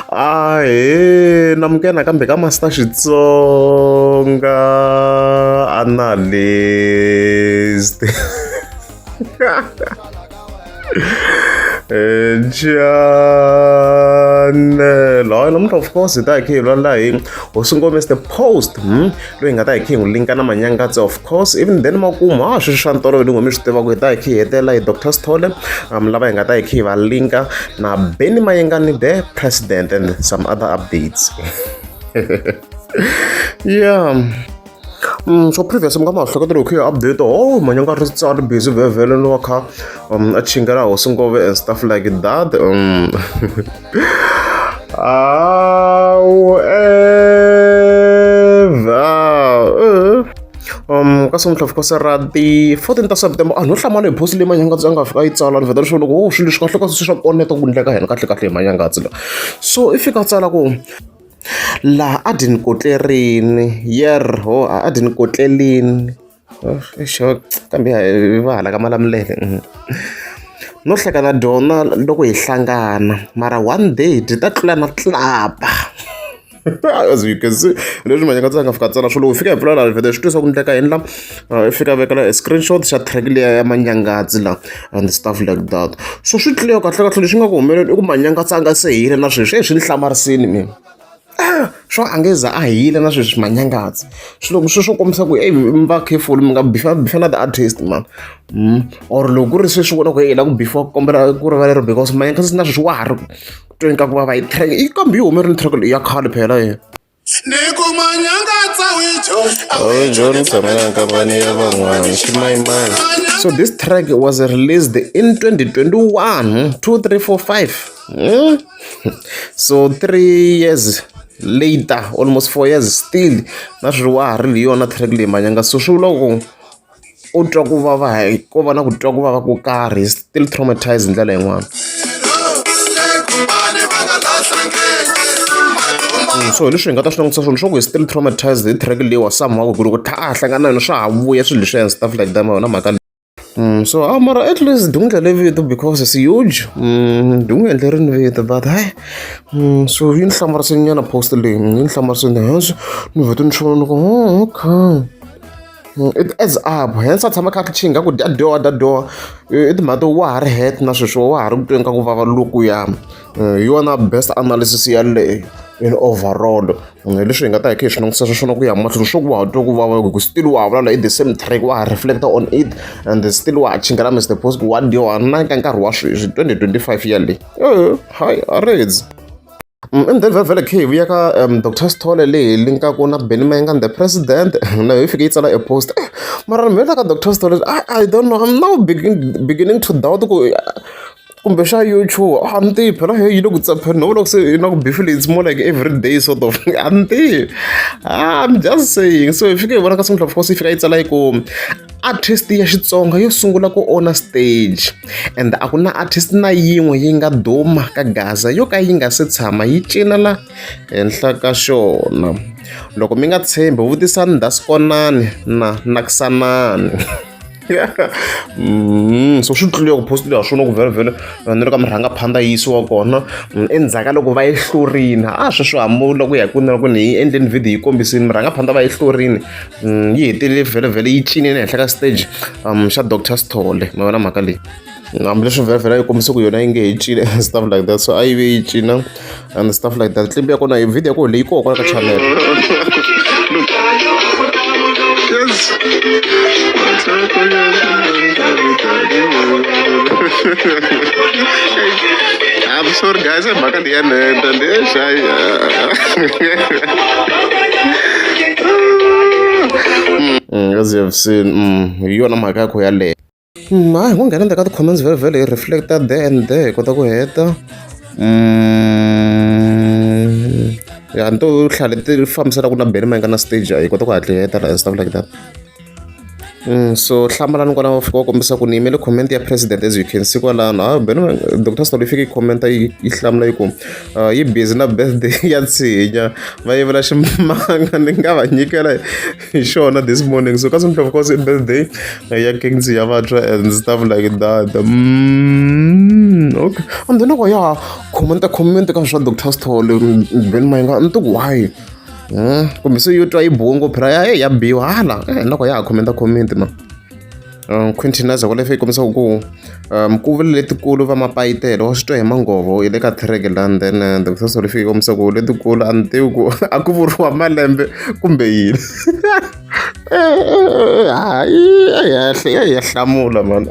Ahee namukela nakambe ka Master Xitsonga Analyst channel hayi namuntlha of course hi ta hi khe hi vulavula hi hosi ngome the post loyi hi nga ta hi khe hi n'wi linka na manyangatsi of course even then makumu ha sweswi swa ntolovelo n'we mi swi tivaka hi ta hi khe hi hetelela hi Doctor Sithole lava hi nga ta hi khe hi va linka na Benny Mayengani the president and some other updates yeah. So previous mi nga ma hleketa loko hi update oh manyanga ri tsari busy vhevhele no kha a chingela hosi ngove and stuff like that however ka siku of course ra ti 14 ta September a no hlamala hi post leyi Manyangatsi a nga fika yi tsala ni vheta leswaku loko oh swilo leswi kahle kahle swi swa koneta ku endleka hina kahle kahle hi Manyangatsi la so i fika a tsala ku laha a dyi ni kotlerini yer ho a dyi ni kotlelini kambe va hala ka Malamulele no hleka na dyona loko hi hlangana mara one day dyi ta tlula na tlapa as you can see leswi Manyangatsi a nga fika tsala swo loko hi fika hi pfula laha vhete swi twisa ku ndleka yini la i fika vekela e screenshot xa track liya ya Manyangatsi la and stuff like that so swi clear kahle kahle lexi nga ku humelela i ku Manyangatsi a nga se hile na sweswi swi ni hlamarisini mina swo a nge za a hile na sweswi Manyangatsi swilo swo swo kombisa ku ey mi va careful mi nga bifa bifa na ti-artist man or loko ku ri sweswi vona ku i la ku bifiwa ku kombela ku rivaleriwa because Manyangatsi na sweswi wa ha ri ku tweni ka ku vava hi track yi kambe yi humerile track leyi ya khale phela yi So this track was released in 2021, 2, 3, 4, 5. Hmm? So 3 years later, almost 4 years still, na sweswi wa ha ri hi yona track leyi Manyanga. So swi vula ku u twa ku vava hi ko va na ku twa ku vava ko karhi still traumatized hi ndlela yin'wana. So hi leswi hi nga ta swi langutisa swona swa ku hi still traumatized hi track leyiwa somehow ku loko a hlangana na yona swa ha vuya swilo leswiya and stuff like that ma yona mhaka leyi. So ah mara at least di n'wi ndlele vito because it's huge di n'wi endlerini vito but hayi so yi ni hlamarisile nyana post leyi yi ni hlamarisile hence ni vhete ni swi vona ni ku oh okay. It adds up hence a tshama a kha a chinga ku dya dyoha dya dyoha i timhaka to wa ha ri hurt na sweswi wa ha ri ku tweni ka ku vava lokuya hi yona best analysis yaleyo in overall hi leswi hi nga ta hi kha hi swi langutisa sweswo na ku ya mahlweni swo ku wa ha twa ku vava hi ku still wa ha vulavula i the same track wa ha reflect on it and still wa ha chingela Mister Post ku wa dyoha na ka nkarhi wa sweswi 2025 yaleyi hayi a redzi. And then vhele khe hi vuya ka Doctor Sithole leyi hi linkaku na Benny Mayengani the president na yo yi fike yi tsala e post mara mina ka Doctor Sithole I don't know I'm now beginning to doubt ku kumbe xa YouTube a ni tivi phela yi le ku tsapheni no vona ku se yi na ku beef leyi it's more like every day sort of a ni tivi I'm just saying so hi fike hi vona ka Sungula of course yi fika yi tsala yi ku artist ya Xitsonga yo sungula ku owner stage and a ku na artist na yin'we yi nga duma ka Gaza yo ka yi nga se tshama yi cina la henhla ka xona loko mi nga tshembi vutisani Ndaskonani na Naksanani. So swi tlule ku post leyi swona ku vhele vhele na le ka murhangaphandha yi yisiwa kona endzhaku ka loko va yi hlurile a sweswi hambi loko ya kwini na kwini hi endleni video yi kombisini murhangaphandha va yi hlurile yi hetelele vhele vhele yi cinile henhla ka stage xa Doctor Sithole ma vona mhaka leyi hambileswi vhele vhele yi kombise ku yona yi nge he cini and stuff like that so a yi ve yi cina and stuff like that clip ya kona hi video ya kona leyi koho kwala ka channel. Yes. I'm sorry guys, mhaka leyi ya neta lexi As you have seen hi yona mhaka yakho yaleyo. Hayi hi ngo nghena ndzeni ka ti-comments vhele vhele hi reflect-a there and there hi kota ku heta ya ni to hlaya leti fambisanaka na Benny Mayengani na stage hi kota ku hatla hi heta and stuff like that. So hlamalani kwalaho va fika va kombisa ku ni yimele comment ya president as you can see kwalano. Ah, Benny Dr. Sithole yi fike yi commenta yi yi hlamula yi ku yi busy na birthday ya Tshinya va yivela ximanga ni nga va nyikela hi xona this morning. So kasi of course i birthday ya King ya Vatwa and stuff like that. Okay. And then loko ya comment comment ka swa Dr. Sithole Benny Mayengani ni ti ku why? Kumbe se yo twa yi biwe ngopfu ra ya ya biwa hala loko ya ha commenta comment ma Quentin Naza kwale yi kombisa ku ku vule letikulu va mapayitelo wa swi twa hi manghovo yi le ka track la and then Dr. Sithole yi fike yi kombisa ku letikulu a ni tivi ku a ku vuriwa malembe kumbe yini hayi ya hlamula man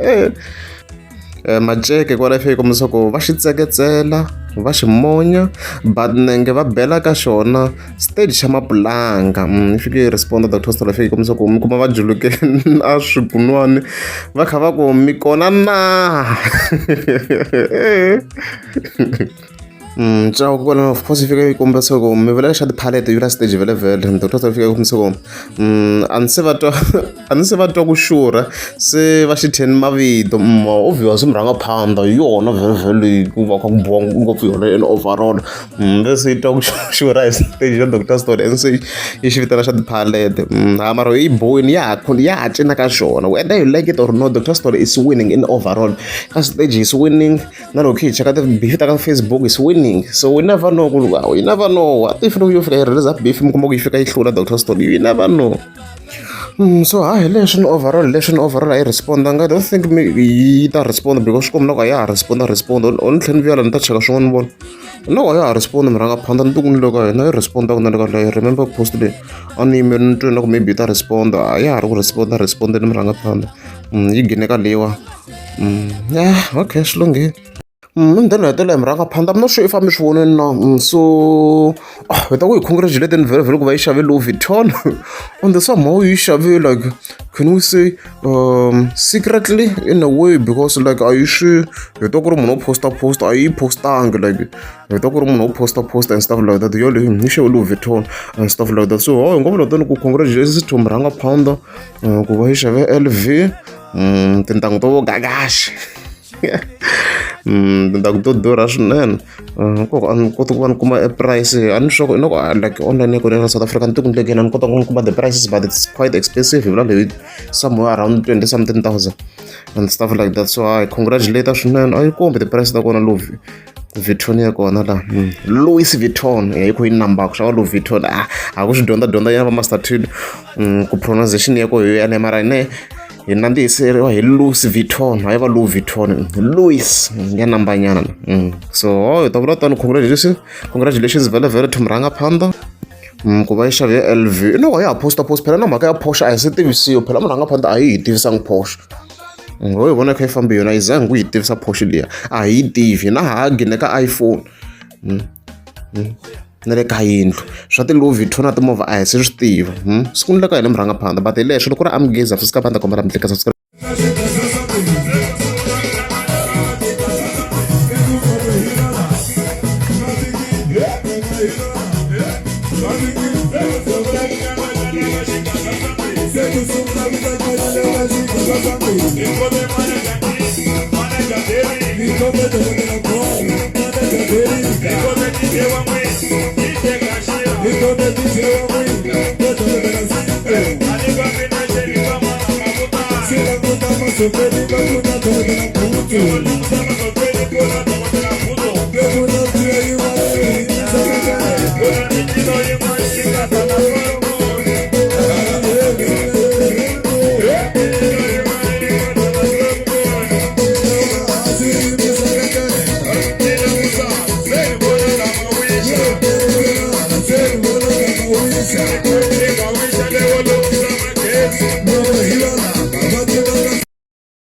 Maceke kwala yi fike yi kombisa ku va xi tseketsela va xi monya but nenge va bela ka xona stage xa mapulanga yi fike yi respond Dr. Sithole yi fike yi kombisa ku mi kuma va julukile a swikunwani va kha va ku mi kona na Ncaku kwalano of course yi fika yi kombisa ku mi vula xa ti-pallet yi vula stage vhele vhele Dr. Sithole yi fika yi kombisa ku a ni se va twa a ni se va twa ku xurha se va xi thyeni mavito obvious murhangaphandha hi yona vhele leyi ku va kha ku biwa ngopfu yona in overall ve se yi twa ku xurha hi stage xa Dr. Sithole and se yi xi vitana xa ti-pallet ha mara yi bohile ya ha ya ha cina ka xona whether you like it or not Dr. Sithole is winning in overall ka stage is winning na loko hi cheka ti-beef ta ka Facebook is winning so we never know ku you never know what if loko yo fika yi release beef mi kuma ku yi fika yi hlula Dr. Sithole you never know. So ha hi leswi ni overall leswi ni overall a yi respond-anga I don't think yi ta respond because swi komba loko a ya ha respond respond o ni tlhela ni vuya la ni ta cheka swin'wana ni vona loko a ya ha respond murhangaphandha ni tiku ni le ka yena yi respond-aka na le ka leyi remember post leyi a ni yimele ni twe na ku maybe yi ta respond a ya ha ri ku respond respond ni murhangaphandha yi gine ka leyiwa ya okay swi lunghile. Ni then hetelela hi murhangaphandha I'm not sure if a mi swi vonile na so hi ta ku hi congratulate-ni vhele vhele ku va yi xave Louis Vuitton and somehow yi xave like can we say secretly in a way because like a yi swi hi twa ku ri munhu wo post-a post a yi post-angi like hi twa ku ri munhu wo post-a post and stuff like that yoleyo yi xave Louis Vuitton and stuff like that so hi nga vula tani ku congratulations to murhangaphandha ku va yi xave L_V tintangu to vo gagaxa. Tintangu to durha swinene nkoka a ni koti ku va ni kuma e price a ni sure ingaku like online ya kona ya South Africa ni ti ku ndlekeni a ni kota ku ni kuma the prices but it's quite expensive hi vula leyi somewhere around 20 something thousand and stuff like that so I congratulate swinene a yi kombi ti-price ta kona Louis Vuitton ya kona la Louis Vuitton yi kho yi namba ku xava Louis Vuitton a ha ku swi dyondza dyondza ya va Master T ku pronunciation ya koho yo mara ne hi nandzihiseriwa hi Louis Vuitton hayi va Louis Vuitton Louis ya nambanyana so oh, hi ta vula tano congratulations congratulations vhele vhele to murhangaphandha ku va yi xave LV i no ya ha posta post phela na mhaka ya Porsche a hi se tivisiwa phela murhangaphandha a yi hi tivisangi Porsche ho yi vona yi kha yi fambe yona yi zangi ku yi tivisa Porsche liya a hi yi tivi na ha gine ka iPhone Na le ka yindlu swa ti-Louis Vuitton na timovha a hi se swi tiva siku ni le ka hina murhangaphandha but hi leswo loko ku ri a mi geza swi ka va kombela mi tlika subscribe. Yeah.